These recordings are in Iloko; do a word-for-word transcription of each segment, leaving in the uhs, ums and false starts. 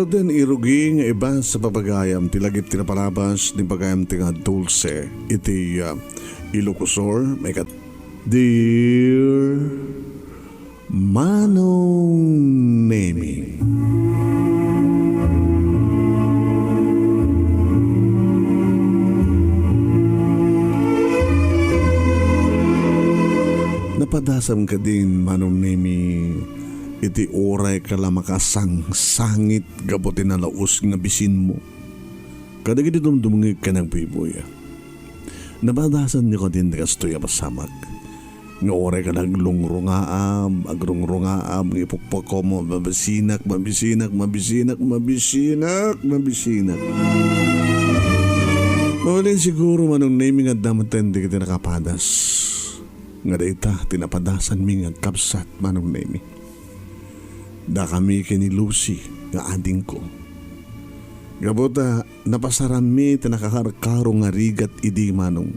Den irugi nga ibasa pagayam ti lagip ti napalabas ni pagayam ti nga dulce iti, ah, Ilocosur, may kat-, Dear Manong Nemi. Napadasam kadin, Manong Nemi, iti uray ka la makasangsangit gapu ti nalaus nga bisinmo kadagiti dumdumngeg ken agbuybuya. Napadasanyo kadin ti kastoy a pasamak nga uray ka naglungrungaam, agrungrungaam, nga ipukpukom, mabisinak, mabisinak, mabisinak, mabisinak, mabisinak. Mabalin siguro, Manong Nemi, nga adda met dagiti nakapadas. Nga dayta ti napadasanmi nga agkabsat, Manong Nemi. Dakami ken ni Lucy nga adingko. Gapu ta napasarammi ti nakakarkaro nga rigat idi, Manong.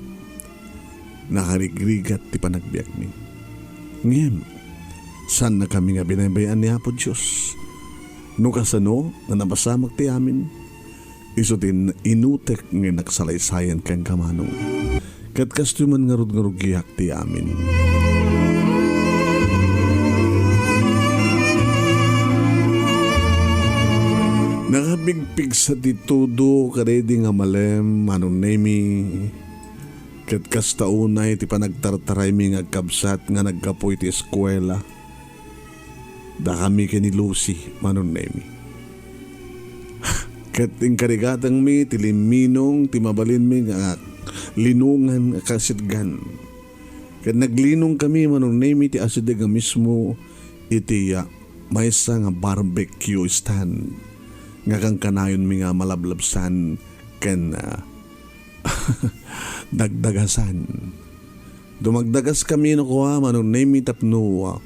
Nakarigrigat ti panagbiagmi. Ngem, saannakami nga binaybay-an ni Apo Dios. No kasano nga napasamak ti amin, isu ti in-, inutek nga nagsalaysayam kenka, Manong. Ket kastoy man ngarud nga rugiak ti amin. Nakapigpigsa ti tudo kadaydi nga malem, Manong Nemi. Ket kasta unay ti panagtartaraymi nga agkabsat nga naggapu iti eskuela. Dakami ken ni Lucy, Manong Nemi. Ket inkarigatangmi ti limminong ti mabalinmi nga linongan a kasidgan. Ket naglinongkami, Manong Nemi, ti asideg a mismo iti, ah, maysa nga barbecue stand nga kankanayonmi nga malablabsan ken, ah, dagdagasan. Dumagdagaskami no kua, Manong Nemi, tapno, ah,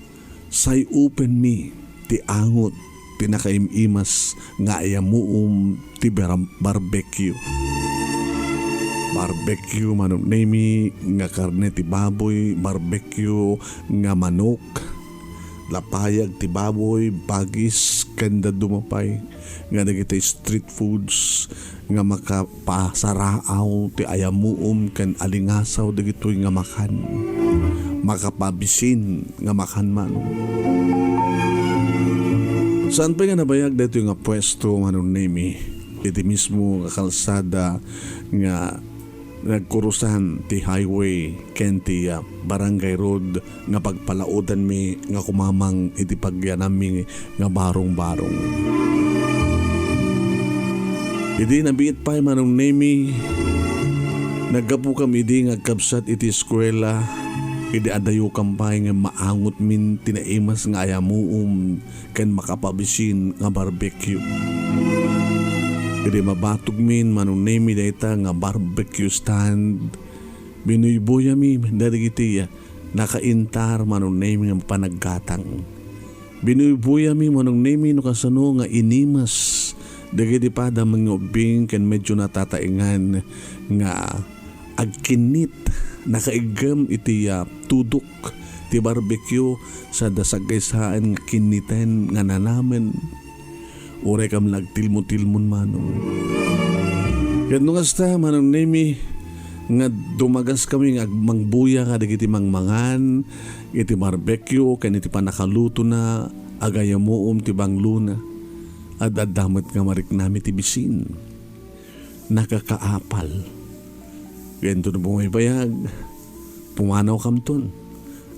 say-upenmi ti angot ti nakaim-imas nga ayamuom ti bar-, barbecue. Barbecue, Manong Nemi, nga karne ti baboy, barbecue nga manok, lapayag ti baboy, bagis, ken dadduma pay nga dagiti street foods nga makapasaraaw ti ayamuom ken alingasaw dagitoy nga makan, makapabisin nga makan, Manong. Saan pay nga nabayag daytoy nga puesto, Manong Nemi, iti mismo nga kalsada nga nagkurusan ti highway ken ti, ah, barangay road nga pagpalaudanmi nga kumamang iti pagyanammi nga barong-barong. Idi nabiit pay, Manong Nemi, naggapukam idi nga agkabsat iti eskuela, idi adayokam pay nga maangotmin ti naimas nga ayamuom ken makapabisin nga barbecue. Idi mabatogmin, Manong Nemi, dayta nga barbecue stand, binuybuyami dagiti nakaintar, Manong Nemi, nga panaggatang. Binuybuyami, Manong Nemi, no kasano nga inimas dagiti pada mangngaubbing ken medyo natataengan nga agkinnit, nakaiggem iti, ah, tudok ti barbecue, sada sagkaysaen nga kinniten nga nanamen. Uray kam nagtilmo-tilmon, Manong. Ket no kasta, Manong Nemi, nga dumagaskami nga agmangbuya kadagiti mangmangan iti barbecue ken iti pannakalutona, agayamuom ti banglona. Ad-adda met nga mariknami ti bisin. Nakakaapal. Ken no bumaybayag, pumanawkamton.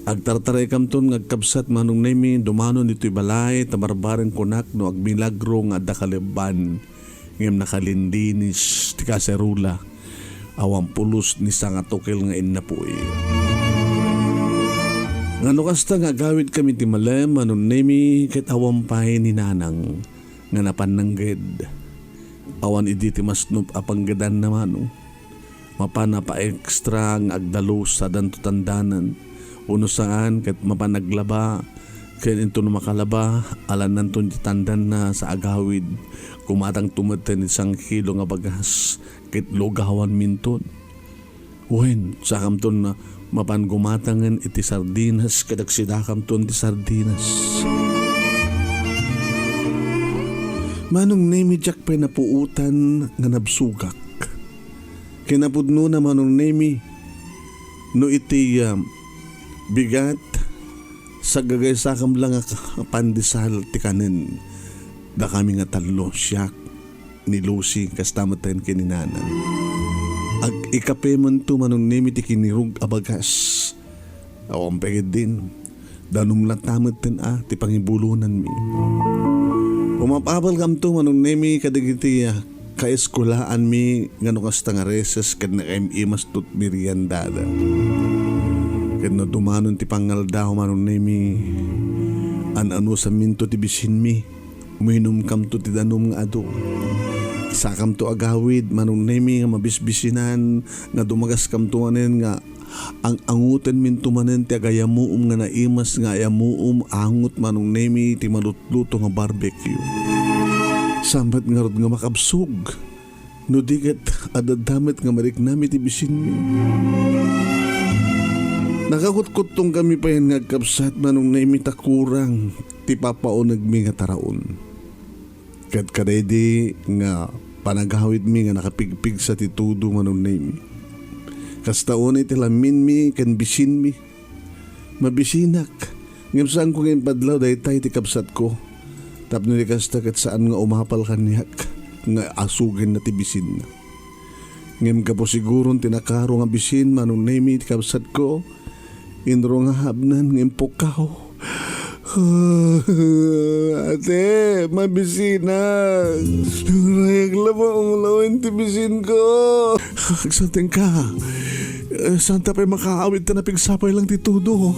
Agtartaraykamton nga agkabsat, Manong Nemi, dumanon ditoy balay, ta barbareng kunak no agmilagro nga adda kalebban, ngem nakalinlinis ti kaserola. Awan pulos ni sangatukel nga innapuy. Nga no kasta nga agawidkami ti malem, Manong Nemi, ket awan pay ni Nanang nga napan nangged. Awan idi ti masnop a panggedanna, Manong. Mapan a pa-extra nga agdalus sadanto tandanan. Wenno saan ket mapan aglaba, ken inton makalaba, alannanton ti tandanna sa agawid. Gumatangto metten ti sangkilo nga bagas, ket lugawanminton. Wen, sakamton mapan gumatangen iti sardinas ket agsidakamton ti sardinas. Manong Nemi, diak pay napuotan nga nabsogak. Kinapudnona, Manong Nemi, no iti, ah, bigat, sagagaysakam la nga pandesal ti kanen dakami nga tallo, siak, ni Lucy, kasta met ken ni Nanang. Ag-, ikapemento, Manong Nemi, ti kinirug a bagas. Awan pay ketdin, danum latta metten a ti pangibulonanmi. Umap-apalkamto, Manong Nemi, kadagiti, ah, kaeskulaanmi nga no kasta nga recess ken nakaim-imasto ti meriendada. Ken no dumanon ti pangngaldaw, Manong Nemi, an-anusanminto ti bisinmi. Uminumkamto ti danum nga adu. Sakamto agawid, Manong Nemi, nga mabisbisinan, nga dumagaskamto manen nga ang-angutenminto manen ti agayamuom nga naimas nga ayamuom angot, Manong Nemi, ti malutluto nga barbecue. Saan met ngarud nga makabsog? No di ket, adda met nga mariknami ti bisinmi. Nakakutkutongkami payen nga agkabsat, Manong Nemi, ta kurang ti papaunegmi nga taraon. Ket kadaydi nga panagawidmi nga nakapigpigsa ti todo, Manong Nemi. Kasta unay ti laminmi ken bisinmi. Mabisinak, ngem saanko nga impadlaw daytay ti kabsatko. Tapno di kasta ket saan nga umapal kaniak nga asugenna ti bisinna. Ngem gapu siguron ti nakaro nga bisin, Manong Nemi, ti kabsatko, inrungaabnan nga impukkaw. Ate, mabisinak. Rayek la maunglawen ti bisinko. Agsardengka. Eh, saanta pay makaawid ta napigsa pay lang ti todo.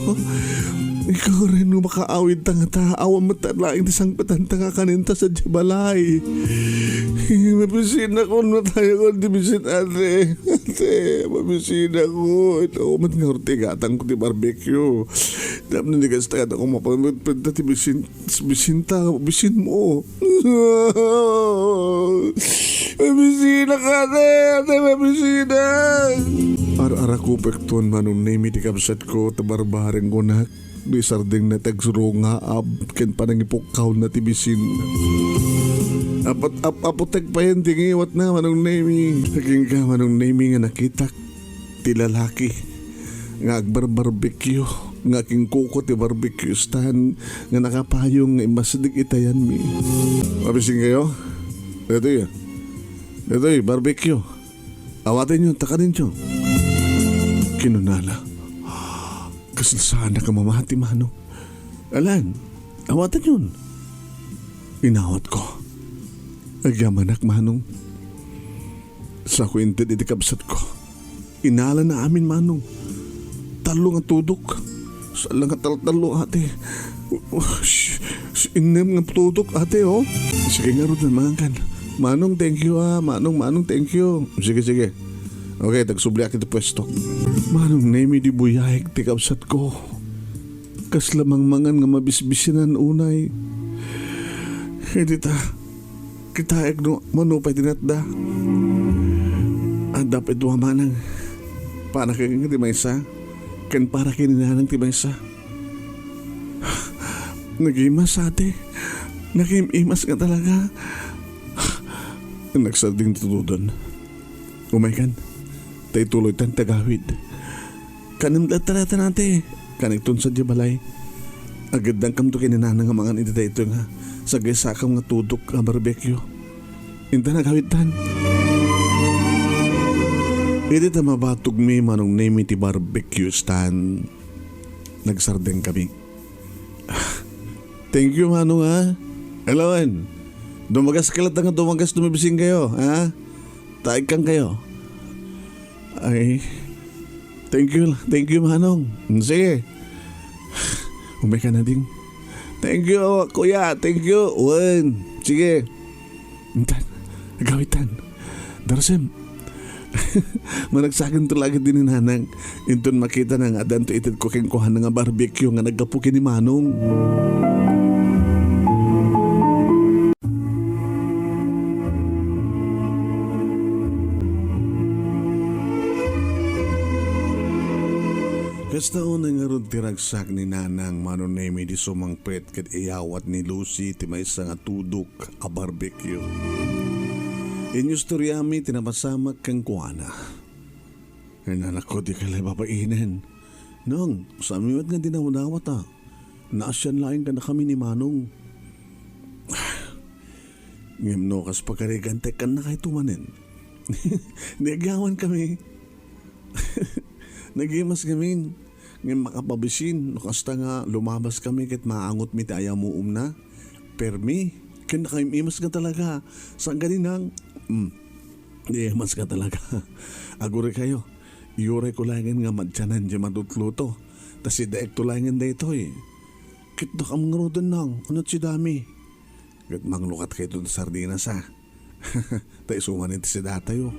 Ikaw ren no makaawid ta ngata, awan met laeng ti sangpetanta nga kanen ta sadiay balay. Mabisinakon, matayakon ti bisin, ate. Ate, mabisinakon. Awan met ngarud ti igatangko ti barbecue. Tapno di kasta, adda kong mapamagpenta ti bisin, bisinta, bisinmo. Mabisinak, ate, ate, mabisinak. Ar-arakupekton, Manong Nemi, ti kabsatko, ta barbareng kunak, ni sardengna ti agrungaab ken panangipukkawna ti bisin. Apot-, ap-, apotek payen ti ngiwatna, Manong Nemi. Kenka, Manong Nemi, nga nakitak ti lalaki nga agbarbarbecue, nga kinkuko ti barbecue stand nga nakapayong nga immasdek iti ayanmi. Mabisinkayo? Daytoy, daytoy, barbecue. Awatenyo, ta kanenyo. Kinunana. Kasla saanak a mamati, Manong. Alan, awatenyon. Inawatko. Agyamanak, Manong. Saanko inted iti kabsatko. Inalana amin, Manong. Tallo nga tudok. Saan la nga taltallo, ate. Sh-, sh-, innem nga tudok, ate, oh. Sige ngarud, mangan. Manong, thank you, ah. Manong, Manong, thank you. Sige, sige. Okay, tagsubliak iti pwesto. Manong Nemi, di buyaek ti kabsatko. Kasla mangmangan nga mabisbisinan unay. Iti ta, kitaek no mano pay ti natda. Adda pay dua, Manang. Para ken ti maysa, ken para ken ni Nanang ti maysa. Nagimas, ate. Nakim-imas nga talaga. Nagsardeng ti tudon. Umaykan, ta ituloytan ti agawid. Kanem latta daytan, ate. Kanekton sadiay balay. Ageddangkamto ken ni Nanang nga mangan iti daytoy nga sagaysakam nga tudok a barbecue. Intan agawidtan. Idi ta mabatogmi, Manong Nemi, ti barbecue stand, nagsardengkami. Thank you, Manong, ha? Alawen, dumagas ka latta nga dumagas no mabisinkayo, ha? Taigkankayo. Ay, thank you, thank you, Manong. Mm, sige. Umaykan, ading. Thank you, kuya. Thank you. Wen, sige. Intan, agawidtan. Darasem. Managsakanto la ketdi ni Nanang. Inton makitana nga addanto itedko kenkuana nga barbecue nga naggapu ken ni Manong. Kasta unay nga Ngarud ti ragsak ni Nanang Mano Nemi di sumangpet ket iyawat ni Lucy ti maysa nga tudok a barbecue. Inyustoriami ti napasamak kenkuana. Ay, nanakko, dika lay babainen. Nang, saan met nga dinawdawat, a. Naasian laeng kadakami ni Manong. Ngem no kas pagarigan, tekkan na kayto manen. Ni agyawan kami. Nagimas ngamin. Ngem makapabisin, no kasta nga lumabas kami ket maangot mi ti ayamuomna. Permi, ken nakaim-imas nga talaga. Saan ka, Ninang? Hmm. Imas nga talaga. Aguri kayo. Iyuray ko laengen nga madianan di matutluto. Ta sidaek to laengen daytoy. Ket dakam ngaruden, Nang, ano ti sidami? Ket manglukat kayto ti sardinas, a. Ta isu manen ti sidatayo.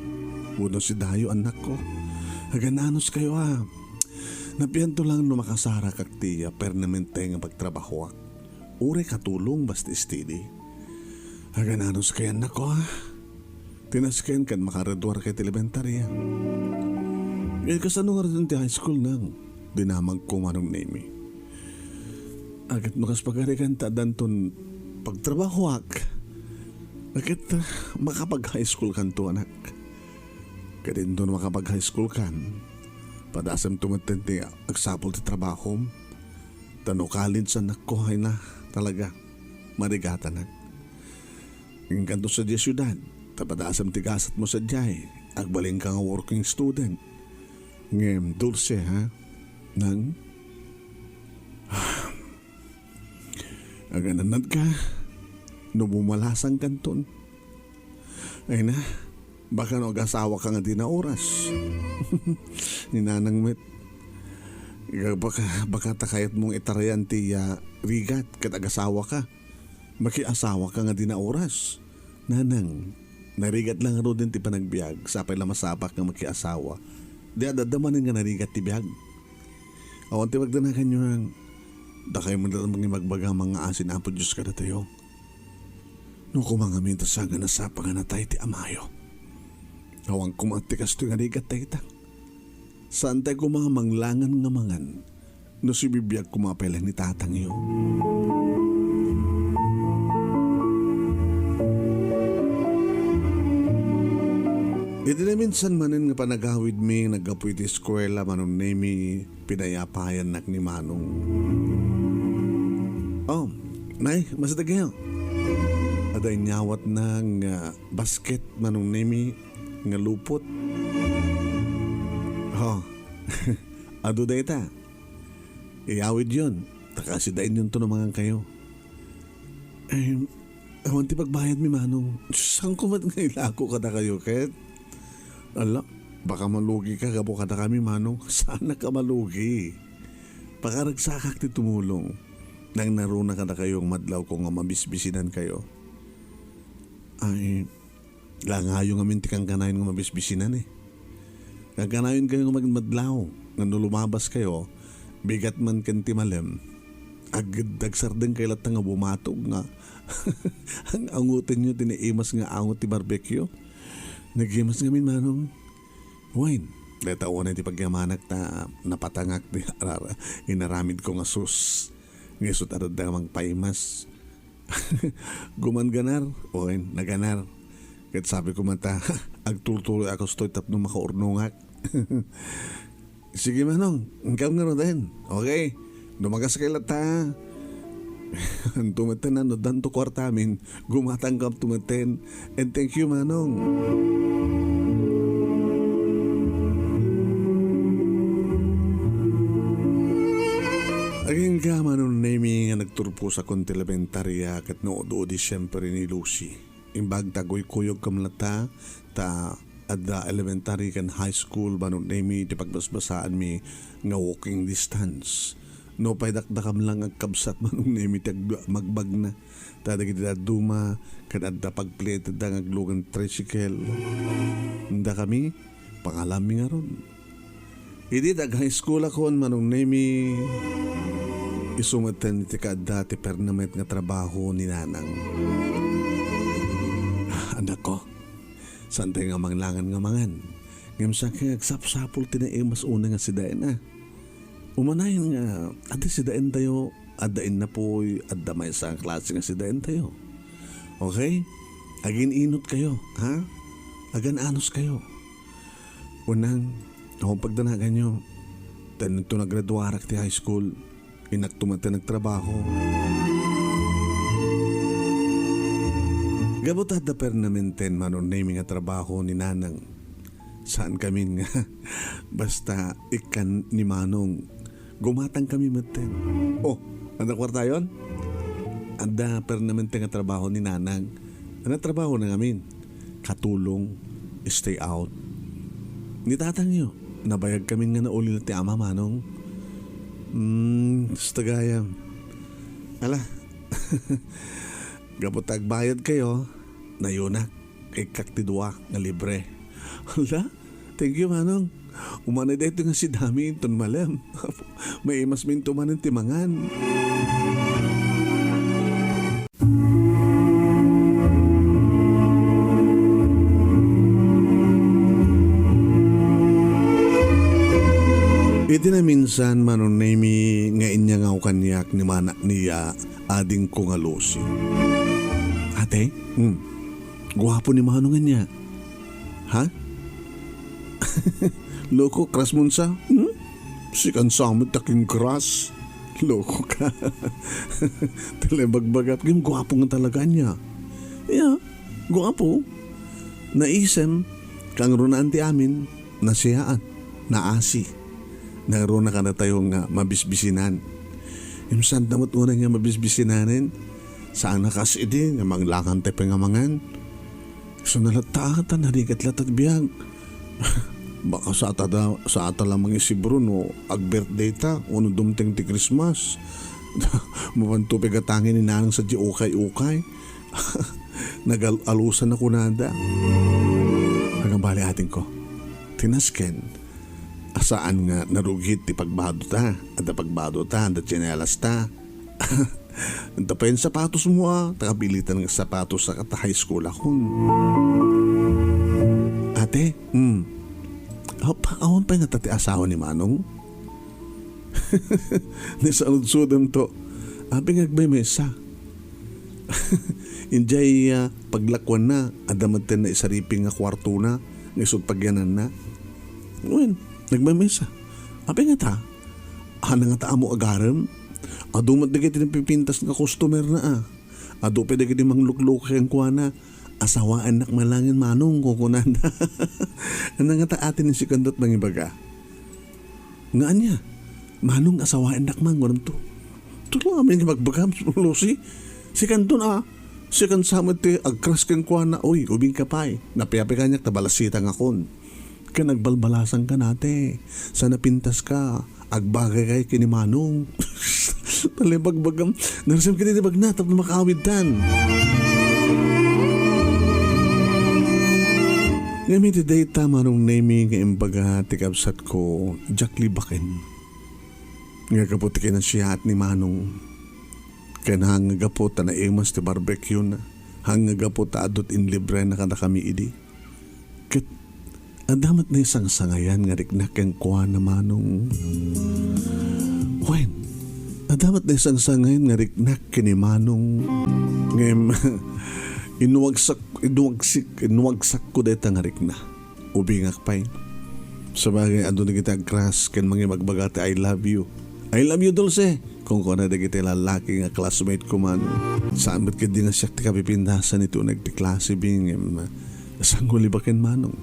Wenno sidayo, annakko. Agan-anos kayo, a. Napianto lang no makasarakak ti, a, permanente nga pagtrabahoak. Uray katulong basta steady. Agan-anos kayo, annakko, a. Ti nasken ket makagraduar kay ti elementaria. Ket kasano ngaruden ti high school, Nang? Dinamagko, Manong Nemi. Ket no kas pagarigan ta addanton pagtrabahoak, ket, ah, makapag-high school kanto, anak. Ket inton makapag-high school kan, padasemto metten ti agsapul ti trabahom. Ta no college, annakko, ay na, talaga, marigatanak. Inkanto sadiay siudad, ta padasem ti gasatmo sadiay, agbalinka nga working student. Ngem, Dulce, ha? Nang? Agananadka, no bumalasang kanton. Ay na, baka no agasawaka nga di na oras. Ni Nanang met. Ika, baka, baka ta kayatmong itarayan ti, ah, rigat ket agasawaka. Makiasawaka nga di na oras. Nanang, narigat lang ngaruden ti panagbiag, sapay la masapa nga makiasawa. Di adda manen nga narigat ti biag. Awan ti pagdanaganyo, Nang. Dakayo met laeng mangibagbaga, mangngaasin Apo Dios kadatayo. No koma ngamin ta saan nga nasapa nga natay ti amayo. Awan koma ti kastoy nga rigat dayta. Saantay koma manglangan nga mangan no sibibiag koma pay laeng ni tatangyo. Iti naminsan manen nga panagawidmi, naggapu iti eskuela, Manong Nemi, pinayapayannak ni Manong. Oh, nay, masatag kayo. Adda inyawatna nga basket, Manong Nemi, nga lupot. Oh, adu dayta. Iyawidyon, ta kasidaennyon to no mangan kayo. Eh, awan ti pagbayadmi, Manong. Saan ko met nga ilako kadakayo, ket? Ala, baka malugika gapu kadakami, Manong. Saan ka malugi? Pakaragsakak ti tumulong. Nangnaruna kadakayo nga madlawko nga mabisbisinan kayo. Ay, langayo ngamin ti kankanayon nga mabisbisinan, eh. Kankanayon kayo nga magmadlaw, nga no lumabas kayo, bigat man ken ti malem. Ag-, agsardeng kayo latta nga bumatog nga ang-angutenyo ti naimas nga angot ti barbecue. Nagimas ngamin, Manong. Wen, dayta unay ti pagyamanak ta napatangak ti arar-, inaramidko nga sus. Nga isut' adda mangpaimas. Guman ganar, wen, naganar. Ket sabi ko man ta, agturtuloy a kastoy tapno makaurnongak. Sige, Manong, inkam ngaruden. Okay? Dumagas kay latta. Anto metten, no addanto kuartamin, gumatangkam to metten. And thank you, Manong. Agingga, Manong Nemi, nga nagturpos a kon ti elementaria ket no adu-adu siempre ni Lucy. Imbag ta aguykuyogkam latta, ta adda elementary ken high school, Manong Nemi, ti pagbasbasaanmi nga walking distance. Nupay dakdakam lang agkabsat, Manong Nemi, ti ag-, magbagna. Ta dagiti dadduma, ket adda pagpilietda nga aglugan tricycle. Dakami, pangalammi ngarud. Idi dag-high school akon, Manong Nemi, isu metten ti kaadda ti permanent nga trabaho ni Nanang. Anakko, saantay nga manglangan nga mangan. Ngem saan nga agsapsapul ti naimas unay nga sidaen, a. Umanayon nga, adda sidaentayo, adda innapoy, adda maysa nga klase nga sidaentayo. Okay? Agin-inotkayo, ha? Agan-anoskayo. Kunam, awan pagdanaganyo. Ta inton nagraduarak ti high school, innakto met ti nagtrabaho. Gapu ta adda permanenten, Manong Nemy, nga trabaho ni Nanang. Saan kamin nga basta ikkan ni Manong. Gumatang kami metten. Oh, adda kuartayon? Adda permanente nga trabaho ni Nanang. Adda trabahona ngamin. Katulong, stay out. Ni tatangyo, nabayag kamin nga nauli na ti ama, Manong. Hmm, basta gayam. Ala, gapu ta agbayadkayo, nayunak. Ikkak ti dua nga libre. Hala, thank you, Manong. Umanay daytoy nga sidami inton malem. Maimas mi inton manen ti mangan. Iti naminsan, Manong Nemy, nga inyangaw kaniak ni mana-, ni, ah, adingko nga Lucy. Ate? Hmm. Guapo ni Manong ania. Ha? Loko, crush mo sa? Hmm? Sikan sa met ta king crush. Loko ka. Talabagbagak. Ngem guapo nga talaga niya. Yeah, guapo. Naisem, kangrunaan ti amin, nasiyaan, naasi. Nangruna kadatayo nga mabisbisinan. Imsan da met unay nga mabisbisinanen, saan a kas idi nga manglakanta pay nga mangan. Isu na latta, ta narigat latta ti biag. Baka sa ata da, sa ata la mangisibro no ag-birthday ta, wenno dumteng ti Christmas. Mapanto pay gatangen ni Nanang sadiay ukay-ukay. Nagal-alusan a kunada. Agambali ating ko. Tinasken. A saan nga narugit ti pagbado ta. Adda pagbado ta, adda tsinelas ta. Anta pay sapatos mo, a, ta kabiitan nga sapatos a kat high school akon. Ate, hmm. Ap-, awan pay nga ta ti asawa ni Manong? Ni saludsodem to. Apay nga agmemesa. Idiay, ah, paglakuanna, adda met ti naisariping nga kuartona, nga isut pagyananna. Wen, nagmemesa. Apay nga ta? Ania nga ta ammo agarem? Adu met dagiti napipintas nga customer na, a. Adu pay dagiti mangluklukay kenkuana. Asawaennak man laeng Manong, kukunana. Ania nga ta atin ni si Kandot mangibaga? Nga ania? Manong, asawaennak man, kunam to. Tulo amin nga magbagam, Lucy. Si Kandon, a. Si Kansa met ti agkras kenkuana, uy, ubing ka pay. Napiapi kaniak ta balasitang akon. Ken agbalbalasan ka nate. Sa napintas ka, agbagay kay ken ni Manong. Talay bagbagam. Narsem ket iti bagna tapno makaawidtan. Ngem iti dayta, Manong Nemy, nga imbaga ti kabsatko, diak libaken nga gapu ti kinasiyaat ni Manong. Ken haan nga gapu ta naimas ti barbecue na, haan nga gapu ta adu ti inlibrena kadakami idi. Ket adda met naisangsangayan nga riknak kenkuana, Manong. Wen, adda met naisangsangayan nga riknak ken ni Manong. Ngem, inwagsak, inwagsik, inwagsakko dayta nga rikna. Ubingak pay. Sabagay, adu dagiti agkras ken mangibagbaga ti "I love you." "I love you, Dulce," kunkuana dagiti lallaki nga classmate ko man. Saan met ketdi nga siak ti kapipindasan iti uneg ti klase, bingem. Sango libaken, Manong.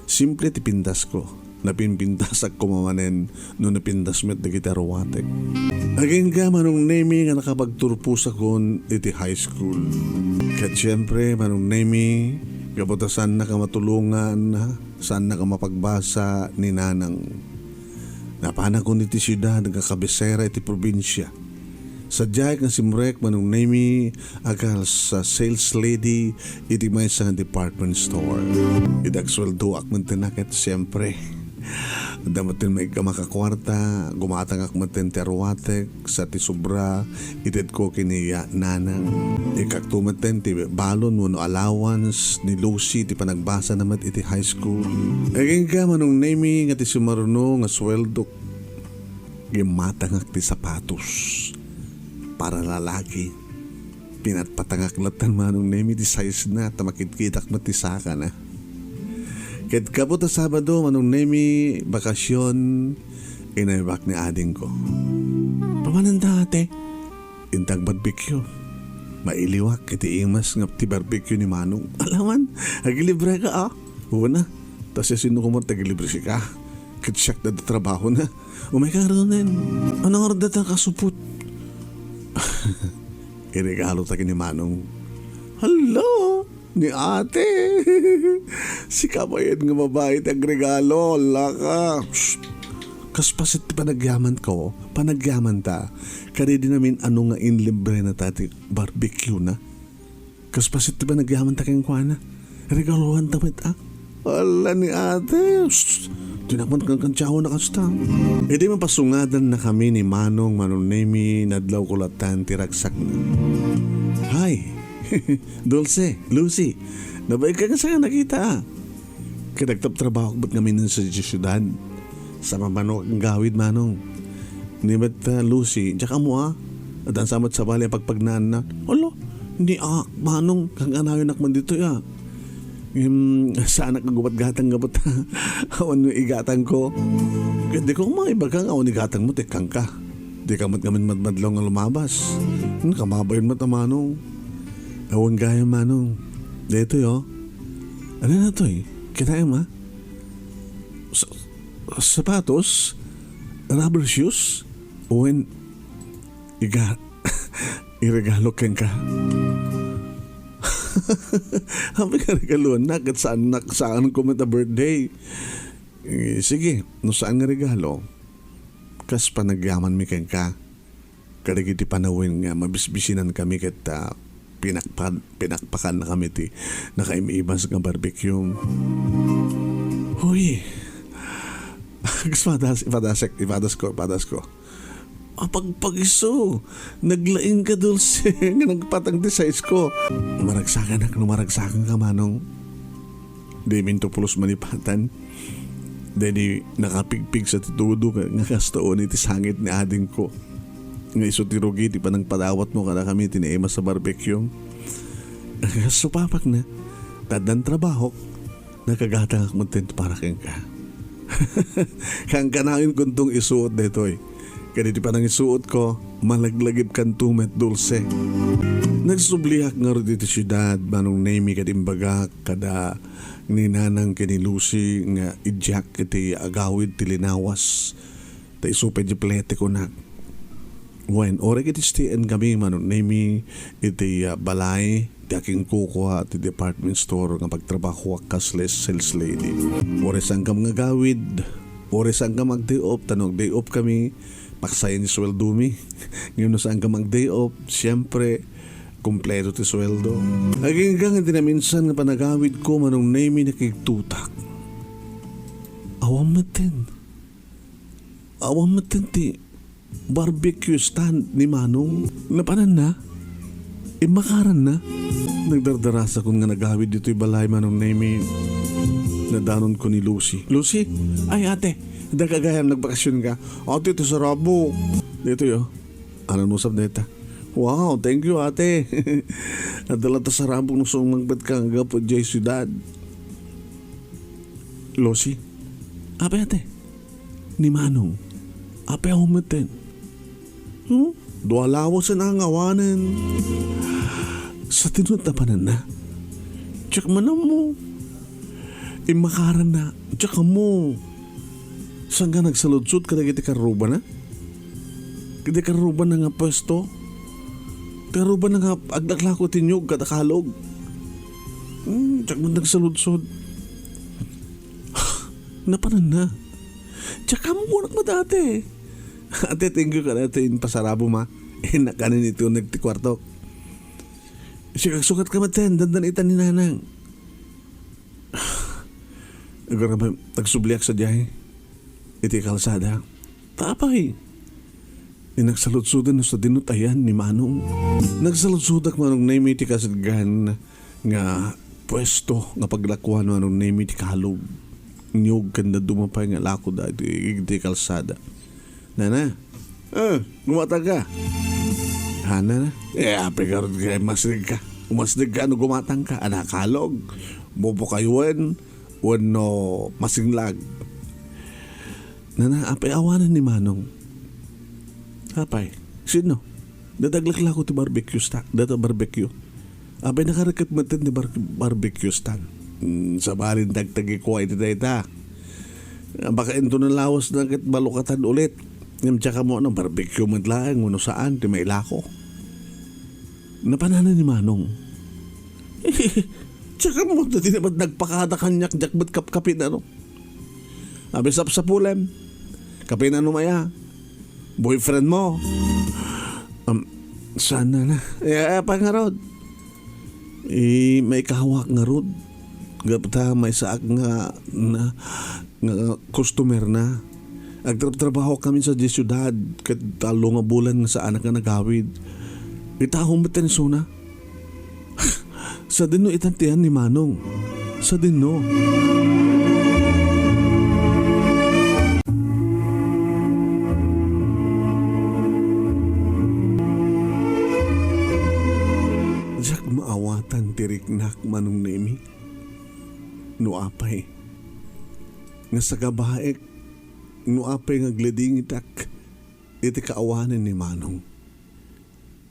Simple ti pindasko. Napinpindasak koma manen no napindas met dagiti aruatek. Agingga, Manong Nemy, nga nakapagturposakon iti high school. Ket siempre, Manong Nemy, gapu ta saannak a matulongan, saannak a mapagbasa ni Nanang. Napanakon iti siudad nga kabisera iti probinsia. Sadiay nga simrek, Manong Nemy, a kas sales lady iti maysa nga department store. Iti agsueldoak metten ket, siempre, adda metten maikka makakuarta, gumatangak metten ti aruatek, sa ti sobra, itedko ken ni Nanang. Ikkakto metten ti balon wenno allowance ni Lucy ti panagbasana met iti high school. Agingga, Manong Nemy, nga ti sumaruno nga sueldok Gimmatangak ti sapatos para lalaki. Pinatpatangak latta ni Manong Nemi ti size na ta makitkitak met ti saka na. Ket gapu ta Sabado, Manong Nemi, bakasyon, inaybak ni adingko. Pamananda, ate? Intag barbecue. Mailiwak iti imas nga ti barbecue ni Manong. Alaman, agilibre ka, ah. Una, ta siasino koma ti agilibre sika? Ket siak da trabaho na. Umay ka runen. Ano nga data kasupot? Iregalo ta ni Manong. Hala! Ni ate. Sika mayen nga babae ti agregalo. Hala ka. Psst. Kas paset ti panagyaman ko. Panagyaman ta. Kadi di namin ano nga inlibre na ta ti barbecue na. Kas paset ti panagyaman ta kenkuana. Regaluan ta met, ah. Ala ni ate. Psst. Di naman kankantiyawan na kasta. Idi mapasungadan na kami ni Manong Manong Nemi, nadlaw ko latan ti ragsakna. Hi! Dulce, Lucy, nabain ka nga saan nakita, ah. Ket agtaptrabaho met ngamin sa siudad. Sa mamano ang gawid, Manong. Ni met, ah, Lucy, diak ammo, ah. Addan sa met sabali a pagpagnaanna. Hala, ni, ah, Manong, kang anayon ak man dito, ya. Ngem, saanak nga gumatgatang nga bata. Awan no igatang ko. Ket di ko maibaga nga awan igatang mo, tekkang ka. Di ka met ngamin madmadlaw nga lumabas. Hmm, kamabayon met a Manong. Awan gayam, Manong. Daytoy, oh. Ano na toy? Kitaem, ah? Sa-, sapatos? Rubber shoes? Wen, iga-, iregalo kenka. Happy nga regaluanna, ket saan nak-, saan ko met a birthday. Eh, sige, no saan nga regalo, kas panagyamanmi kenka. Kadagiti panawen nga mabisbisinan kami ket, ah, pinakpan-, pinakpakan na kami ti nakaim-imas nga barbecue. Huy! Kas padas-, ipadasek, ipadas ko, ipadas ko. Apagpagiso, naglaing ka, Dulce, nga nagpatang ti size ko. Maragsakanak no maragsakan ka, Manong. Diminto pulos malipatan. Daydi nakapigpigsa ti tudo nga, nga kastoon iti sangit ni adingko. Nga isu ti rugi ti panangpadawatmo kadakami ti naimas a barbecue. Kas supapakna, ta addan trabahok, nakagatangak met ti para kenka. Kankanayon kuntong isuot daytoy. Ket iti panangisuotko, malaglagipkanto met, Dulce. Nagsubliak ngarud iti siudad, Manong Nemi, ket imbagak kada ni Nanang ken ni Lucy nga idiak iti agawid ti linawas. Ta isu pay di plete kunak. Wen, uray ket stay-en kami, Manong Nemi, iti, ah, balay ti akinkukua ti department store nga pagtrabahoak kas sales lady. Uray saankam nga agawid, uray saankam ag-day off, ta no ag-day off kami, paksayan ti sueldomi. Ngem no saankam ag-day off, siyempre, kompleto ti sueldo. Agingga nga dinaminsan nga panagawidko, Manong Nemi, nakigtutak. Awan metten. Awan metten ti barbecue stand ni Manong. Napananna? Immakaranna? Nagdardarasakon nga nagawid ditoy balay, Manong Nemi. Nadanonko ni Lucy. Lucy? Ay, ate, adda ka gayam, nagbakasyon ka? Ate, ti sarabok. Ditoy, oh. Ano nusab deta? Wow, thank you, ate. Adda latta sarabok no sumangpet ka nga gapu diay siudad. Lucy? Apay, ate? Ni Manong. Apay, awan metten. Hmm? Dua lawasen a nga awanen. Sa tinut napananna. Diak man ammo. Immakaranna. Diak ammo. Saan nga nagsaludsod kadagiti karrubana? Kadagiti karrubana nga puesto? Karrubana nga aglaklako ti niyog kada kalog? Hmm, diak man nagsaludsod. Napananna. Diak ammo, kunak met, ate. Ate, thank you kada iti impasarabom, ha. Innak kanin iti uneg ti kuartok. Sika, agsukat ka met, ten, dandan ita ni Nanang. Agar-, agsubliak sadiay iti kalsada. Ta apay? Innak saludsoden no sadino ti ayan ni Manong. Nagsaludsodak, Manong Nemi, iti kasadgan nga puesto nga paglakuan, Manong Nemi, ti kalog. Niyog ken dadduma pay nga lakoda iti, iti kalsada. Nana, eh, gumatang ka. Hana na. Eh, apay garud nga masneg ka. Umasneg ka no gumatang ka. Anakalog, bubukaywen, wenno masinglag. Nana, apay awanen ni Manong? Apay, sino? Data aglaklako ti barbecue sta-, data barbecue. Apay nakareket met ni bar-, barbecue stand. Hmm, sabalin tagtagikua iti dayta. Baka inton nalawas na ket balukatan ulit. Ngem tsaka mo, ano, barbecue met laeng, wenno saan, ti mailako. Napanana ni Manong. Tsaka mo, dati na ba't nagpakada kaniak, diak met kapkapin, ano? Abi sapsapulem. Kapin, ano, maya? Boyfriend mo? Um, saan na na? Eh, apa nga rod? Eh, maikawak nga rod. Gapta, maysaak nga, na, nga customer na. Agtrabtrabaho kami sa di syudad, ket tallo nga bulan nga saanak nga nagawid. Itaho met ti sona. Sadino itan ti yan ni Manong? Sadino? Diak maawatan ti riknak, Manong Nemi. No apay nga sagabaek, no apay nga agladingitak iti kaawanen ni Manong.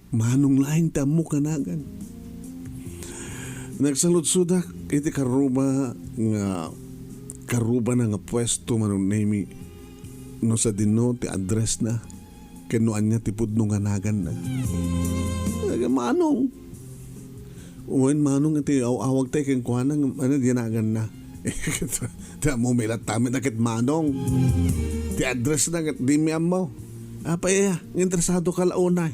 Manong laeng ti ammok a nagan. Nagsaludsodak iti karuba nga, karubana nga puesto, Manong Nemi, no sadino ti address na ken no ania ti pudno nga naganna. Aga, Manong. Wen, Manong, iti aw-awag tayo kenkuana, nga, ano, di naganna. Ti ammo, may latamit na ket Manong. Ti address na ket di mi ammo. Apay, ah, interesado ka la unay.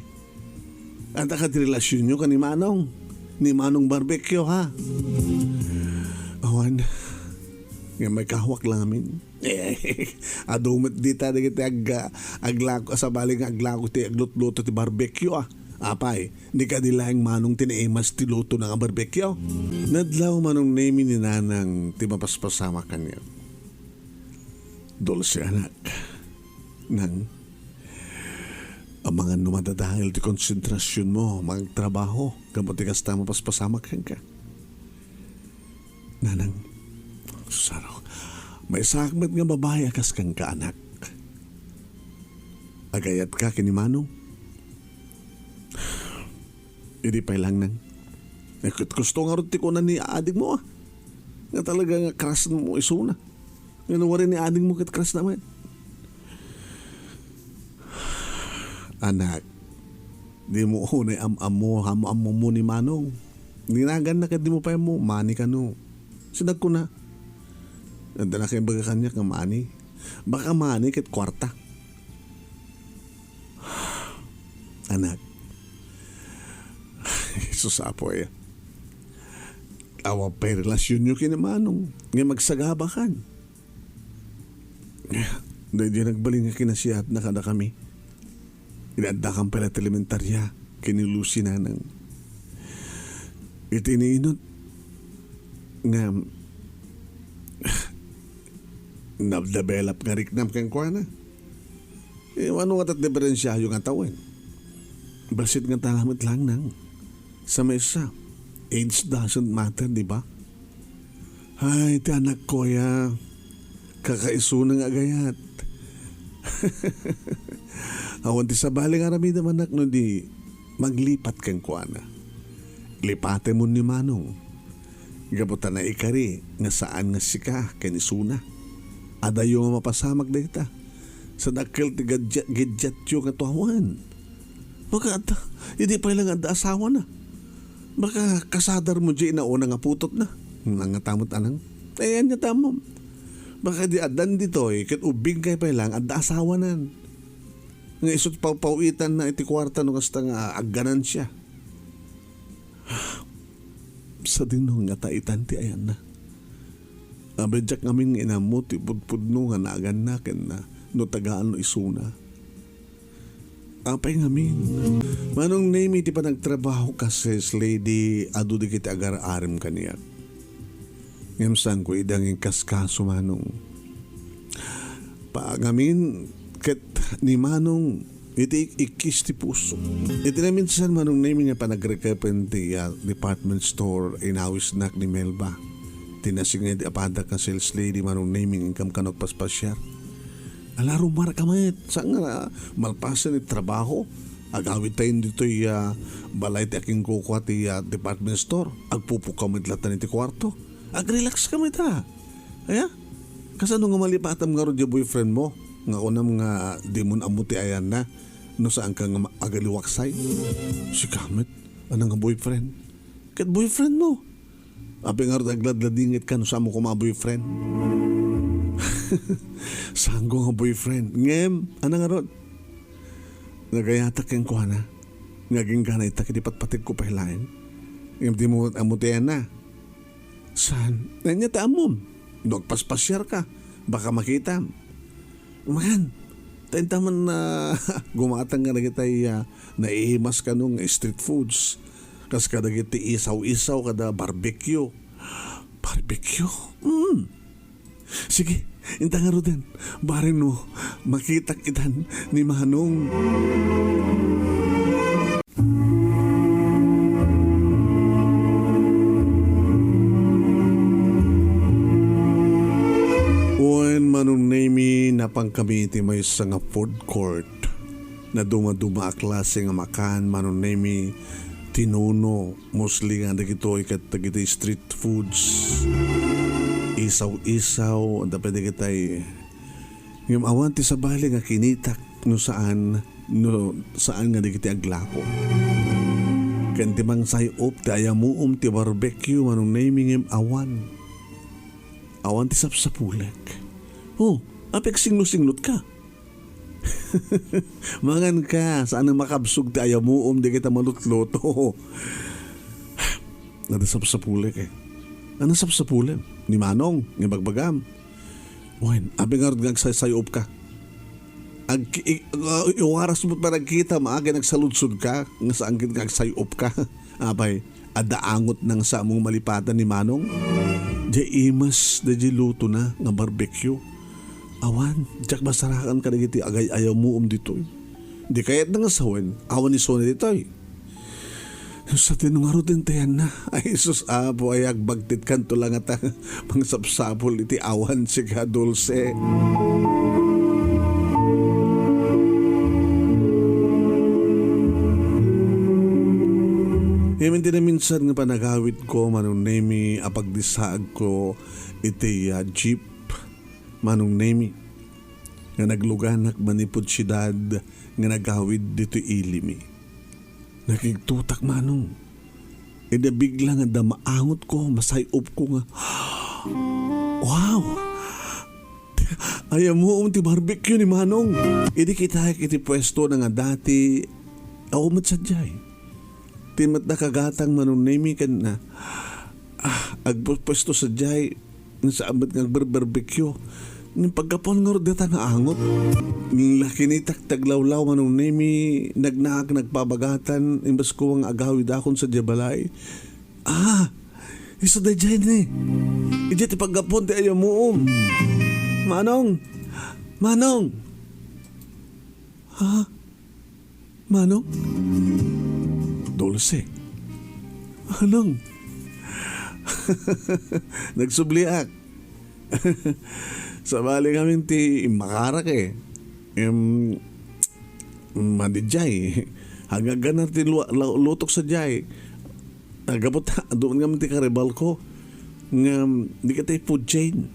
Anta ka ti relasyonyo ken ni Manong? Ni Manong Barbecue, ha? Awan. Nga may kahawak lamin. Eh, adu met dita dagiti ag-, aglako, sabali nga aglako ti aglutluto ti barbecue, ah. Apay, di kadi laeng Manong ti naimas ti luto na nga barbecue? Nadlaw Manong Nemi ni Nanang ti mapaspasamak kaniak. Dulce, anak. Nang, amangan no madadael ti konsentrasionmo, mangtrabaho, gapu ti kasta mapaspasamak kenka. Nanang, susaro, maysaak met nga babai a kas kenka, anak. Agayatka ken ni Manong? Idi pay lang, Nang. Eh, ket gusto ngarud ti kuna ni adingmo, ah. Nga talaga nga crush mo isuna. Nga no, wari ni adingmo ket crush na met. Anak, di mo unay am-ammo, am-ammo mo ni Manong. Dinagan na ket di mo pay ammo, mani kano. Sinagkuna. Adda na kay baga kaniak nga mani. Baka mani ket kuarta. Anak. Jesus, Apo, eh. Awan pay relasyonyo ken ni Manong nga magsagabakan. Daydi nagbalin nga kinasiatna kadakami. Inaaddakan pay la ti elementarya ken ni Lucy, Nanang. Iti iniinut nga nagdevelop nga riknam kenkuana. Eh, ano nga tat diferensiayo nga tawen? Bassit nga talamet lang, Nang. Sa maysa, age doesn't matter, di ba? Ay, ti anakko aya, kakaisuna nga agayat. Awan ti sabali nga aramidem, anak, no di maglipat kenkuana. Lipatem ni Manong. Gapu ta naikari nga saan nga sika ken isuna. Adayo nga mapasamak dayta. Sadakkel ti gadya-, gidyatyo nga tuawan. Baka adda, idi pay lang adda asawana. Baka kasadar mo di nauna nga putotna. Nangatamo't anang. Eh, anya tamom. Baka di addan ditoy, ket ubbing kay pay lang adda asawanan. Nga isu't pawpawitan na iti kuarta no kasta nga agganansia. Sadino nga ta itan ti ayanna? Abay, diak ngamin nga inammo ti pudpudno nga naganna ken na, no tagaan no isuna. Apay ngamin? Manong Nemi, ti panagtrabaho kas sales lady, adu dagiti agar-arem kaniak. Ngem saanko ida nga inkaskaso, Manong. Ngamin, Ket ni Manong, iti ik-, ikkis ti puso. Iti naminsan, Manong Nemi, nga panagrekepen ti, ah, department store, inawisnak ni Melba. Ti nasinged a padak nga sales lady, Manong Nemi, nga inkam kano agpaspasiar. Ala, rumarka met, saan nga malpasen ti trabaho? Agawidtayo ditoy, ah, balay ti akinkukua ti, ah, department store. Agpupukkaw met latta iti kuarto. Agrelax ka met, ah. Aya? Kasano nga malipatam ngarud diay boyfriend mo? Nga kunam nga dimon ammo ti ayanna no saanka nga ma-, agaliwaksay? Sika met, ano nga boyfriend? Ket boyfriend mo? Apay ngarud agladladingit ka no saanmo koma a boyfriend? Saanko nga boyfriend. Ngem, ano ngarud? Nagayatak kenkuana. Nga agingga ita iti patpategko pay laeng. Ngem dimo ammo ti ayanna. Saan? Ania ti ammom? No agpaspasiar ka, baka makitam. Man, ta inta man na gumatang nga dagiti, ah, naiimas kano nga street foods. Kas kadagiti isaw-isaw kada barbecue. Barbecue? Mm. Sige, inta ngaruden. Bareng no makitak itan ni Manong. Wen, Manong Nemi, napankami iti maysa nga food court. Nadumaduma a klase nga makan, Manong Nemi, tinuno, mostly nga dagitoy ket dagiti street foods. Isaw-isaw, adda pay dagitay. Ngem awan ti sabali nga kinitak no saan, no saan nga dagiti aglako. Ken ti mangsay-op ti ayamuom ti barbecue, Manong Nemi, ngem awan. Awan ti sapsapulek. Oh, apay agsinglo-singlot ka? Mangan ka, saan a makabsog ti ayamuom dagita malutluto. Adda sapsapulek, eh. Ano sapsapulem? Ni Manong, nga ibagbagam. Wen, apay ngarud nga agsaysay-op ka? Ag-, i-, uh, iwaras mo pa nagkita, maaga nagsaludsod ka, nga saan gid nga agsaysay-op ka. Apay, adda angot nang sa among malipatan ni Manong? Diay imas, diay lutona nga barbecue. Awan, diak masarakan kadagiti agay-ayamuom ditoy. Di kayatna nga sawen, awan isuna ditoy. Sa tinungaruden ti ayanna. Ay, sus, Apo, ay agbagtitkanto la ngata mangsapsapul iti awan, sika, Dulce. Ngem iti naminsan nga panagawidko, Manong Nemi, a pagdissaagko iti, ah, jeep, Manong Nemi, nga nagluganak manipud siudad nga nagawid ditoy ilimi. Nakigtotak, Manong. Idi bigla nga adda maangotko, masay-opko nga, "Wow! Ayamuom ti barbecue ni Manong." Idi kitaek iti puesto na nga dati, awan met sadiay. Ti met da kagatang, Manong Nemi, ken na, ah, agpupuesto sadiay, nga saan met nga agberbarbecue. Ngem paggapuan ngarud dayta nga angot. Ngem la kinitak ti aglawlaw, Manong Nemi, nagnaak nagpabagatan, imbes ko nga agawidakon sadiay balay. Ah, isu daydiay ni. Idiay ti paggapuan ti ayamuom. Manong! Manong! Ha? Manong? Dulce. Manong? Nagsubliak. Sabali ngamin ti immakarak, eh. Em, madidiay. Agagganar ti lu-, lu-, lutok sadiay. Aggapu ta, adu ngamin ti karibalko. Nga, di ka tayo food chain.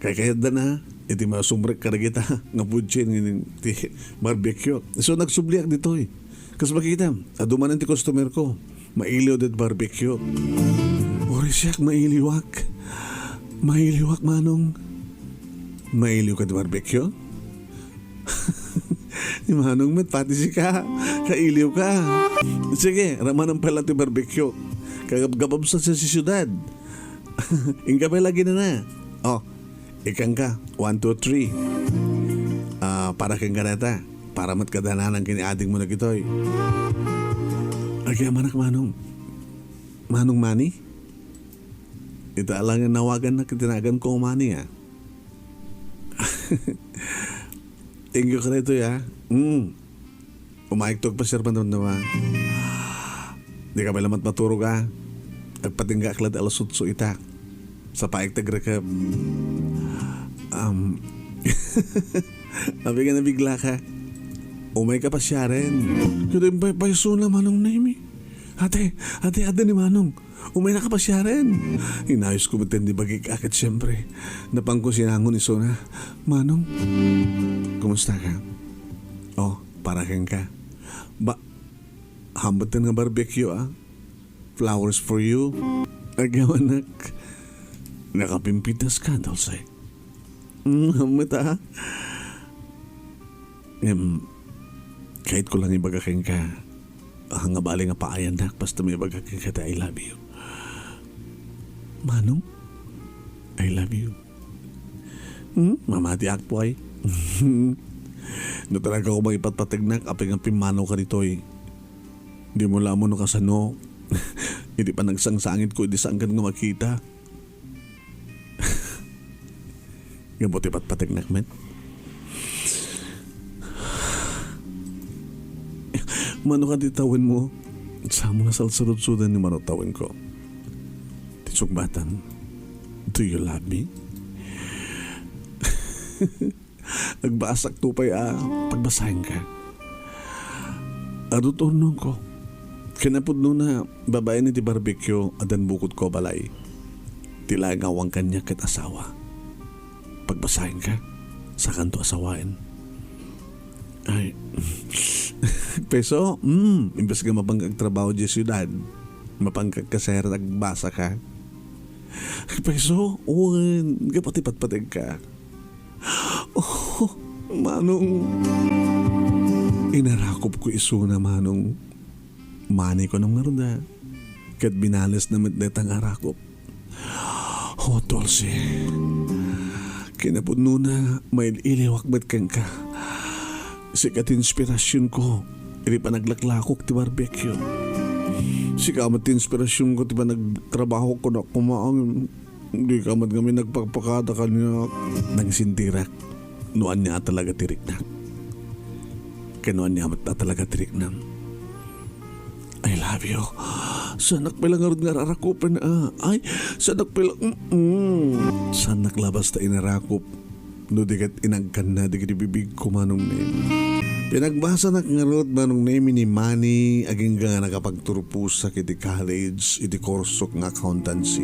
Kaykayatda na iti masumrek kadagita nga food chain nga ti barbecue. So, nagsubliak ditoy. Kas makita, adu manen ti customer ko. Mailiw dayta barbecue. Uray siak, mailiwak. Mailiwak, Manong. Mailiw ka ti barbecue? Ni Manong met, pati sika, kailiw ka. Sige, ramanan pay la ti barbecue. Kagabgabam sa, sa siudad. Inka pay la ginana. Oh, ikkan ka. One, two, three. Ah, para kenka dayta. Para met kadananan ken ni adingmo dagitoy. Agyamanak, Manong. Manong Manny? Ita la nga nawagannak, tinaganko Manny, ah. Thank you kadaytoy, ah. Mm. Umayekto agpasiar man, no, ah. Dika pay lamat maturog, ah. Agpatinggaak latta alas otso ita. Sapaek ti agrekeb. Um, apay nga nabiglaka? Umayka pasiaren. Ket imbay pay isuna, Manong Nemi. Ate, ate, adda ni Manong. Umaynaka pasiaren. Inayosko metten ti bagik a ket siempre, napanko sinangon isuna. Manong, kumustaka? Oh, para kenka. Ba, hambutan nga barbecue, ah. Flowers for you. Agyamanak. Nakapimpitaska, Dulce. Mm, hambuta. Ngem, kayatko lang ibaga kenka, ah, nga bale nga paayannak, basta maibaga kenka ti I love you. Manong, I love you. Hmm? Mamatiak pay. No talaga ko mangipatpategnak, apay nga pimmanawka ditoy. Dimo la ammo no kasano. Idi panagsangsangitko, idi saankan nga makita. Gapu ti patpategnak met. Mano kadi tawenmo? Sa mga salsarudsudan ni mano tawenko. Ti sukbatan. Do you love me? Agbasakto pay a pagbasaenka. Adu ti urnongko. Kinapudnona, babaen iti barbecue, addan bukodko a balay. Ti laeng awan kaniak ket asawa. Pagbasaenka, sakanto asawaen. Ay. Peso, mm, imbes nga mapangka agtrabaho diay siudad, mapangka agkasayran agbasaka. Peso, wen, gapu ti patpategka. Oh, Manong. Inarakopko isuna, Manong. Mani ko ngarud a. Ket binalesna met dayta nga arakop. Oh, Dulce. Kinapudnona, mail-iliwak met kenka. Sika ti inspirasionko idi panaglaklakok ti barbecue. Sika met ti inspirasionko ti panagtrabaho ko na kumaang. Dika met ngamin nagpakpakada kaniak. Nangsindirak no ania talaga ti riknak. Ken no ania met talaga ti riknam. I love you. Saanak pay la ngarud nga rarakupen, ah. Ay, saanak pay la, mm-mm. Saanak la basta inarakop. No di ket inagkanna dagiti bibigko, Manong Nemi. Pinagbasanak ngarud, Manong Nemi, ni Manny, agingga nga nakapagturposak iti college, iti kursok nga accountancy.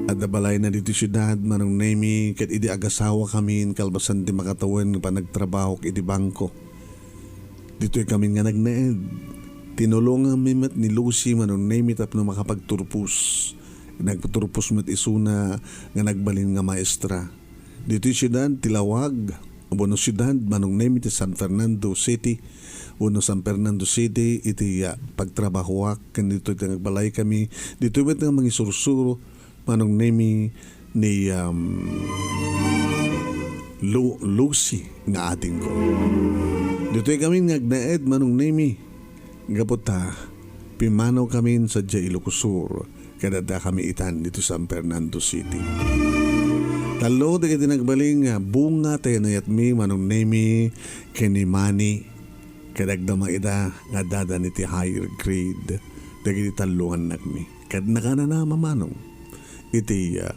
Adda balayna ditoy siudad, Manong Nemi, ket idi agasawakami, kalpasan ti makatawen nga panagtrabahok iti bangko. Ditoy kami nga nagnaed. Tinulonganmi met ni Lucy, Manong Nemi, tapno makapagturpos. Nagturpos met isuna nga nagbalin nga maestra. Ditoy siudad ti Laoag, wenno siudad, Manong Nemi, ti San Fernando City, wenno San Fernando City, iti, ah, pagtrabahoak, ken ditoy ti nagbalay kami. Ditoy met nga mangisursuro, Manong Nemi, ni, um, Lu-, Lucy nga adingko. Ditoy kami nga agnaed, Manong Nemi. Gapu ta, pimmanaw kami sadiay Ilocos Sur, ket adda kami itan ditoy San Fernando City. Tallo dagiti nagbalin nga bunga ti nayatmi, Manong Nemi, ken ni Manny, ket agdama ida nga addadan iti higher grade dagiti tallo nga annakmi. Ket nakanana, Manong, iti, ah,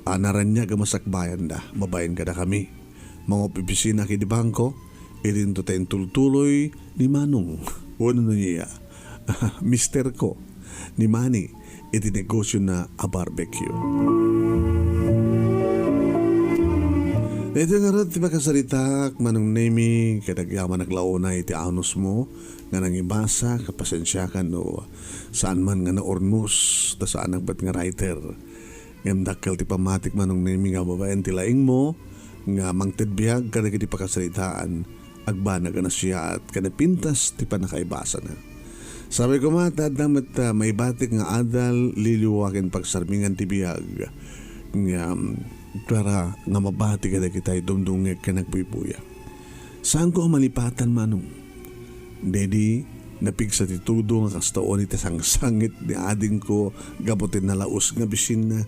a naraniag a masakbayanda babaen kadakami. Mangopisina iti bangko, idinto ta intultuloy ni Manong wenno ni, ah, misterko, ni Manny, iti negosiona a barbecue. Iti ngarud ti makasaritaak, Manong Nemi, ket agyamanak la unay iti anusmo nga nangibasa, ket pasensiakan no saan man nga naurnos, ta saanak met nga writer. Ngem dakkel ti pammatik, Manong Nemi, nga babaen ti laingmo nga mangted biag kadagiti pakasaritaan, agbanag a nasayaat ken napintas ti pannakaibasana. Sapay koma ta adda met, ah, maibatik nga adal, liliwa ken pagsarmingan ti biag nga, mm, para nga mabati kadagiti dumdumngeg ken agbuybuya. Saanko a malipatan, Manong. Daydi, napigsa ti tudo nga kasta unay ti sangsangit ni adingko gapu ti nalaus nga bisinna,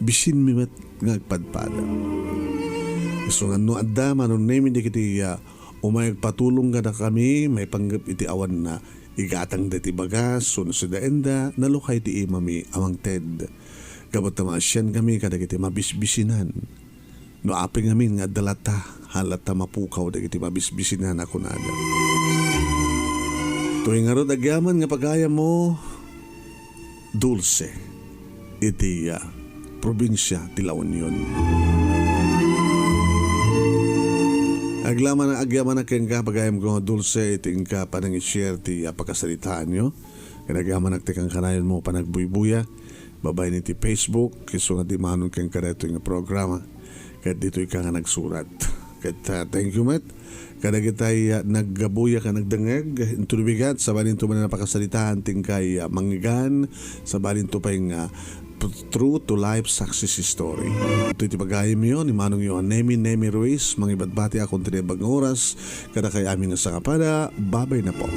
bisinmi met nga agpadpada. Isu nga no adda manonnemi dagiti, ah, umay agpatulong kadakami, maipanggep iti awan na igatang dagiti bagas, wenno sidaenda, nalukay ti imami a mangted. Gapu ta maasian kami kadagiti mabisbisinan. No apay ngamin nga adda latta, haan latta mapukaw dagiti mabisbisinan a kunada. Toy ngarud agyaman nga pagayammo, Dulce, iti, ah, probinsia ti La Union. Aglaman, agyamanak kenka, pagayamko nga Dulce, iti inka panang-i-share ti, ah, pakasaritaanyo. Ken agyamanak ti kankanayon mo panagbuybuya babaen iti Facebook, isu nga dimanon kenka daytoy nga programa. Ket ditoy ka nga nagsurat. Ket, ah, thank you met kadagitay, ah, naggabuya ken nagdengngeg inton bigat, sabalinto manen a pakasaritaan ti inkay, ah, mangngegana, sabalinto pay nga p-, true to life success story. Itoy ti pagayamyo ni manongyo a Nemi, Nemi Ruiz, mangibadbati a kontinebag nga oras kadakay amin nga sangapada. Babay na po.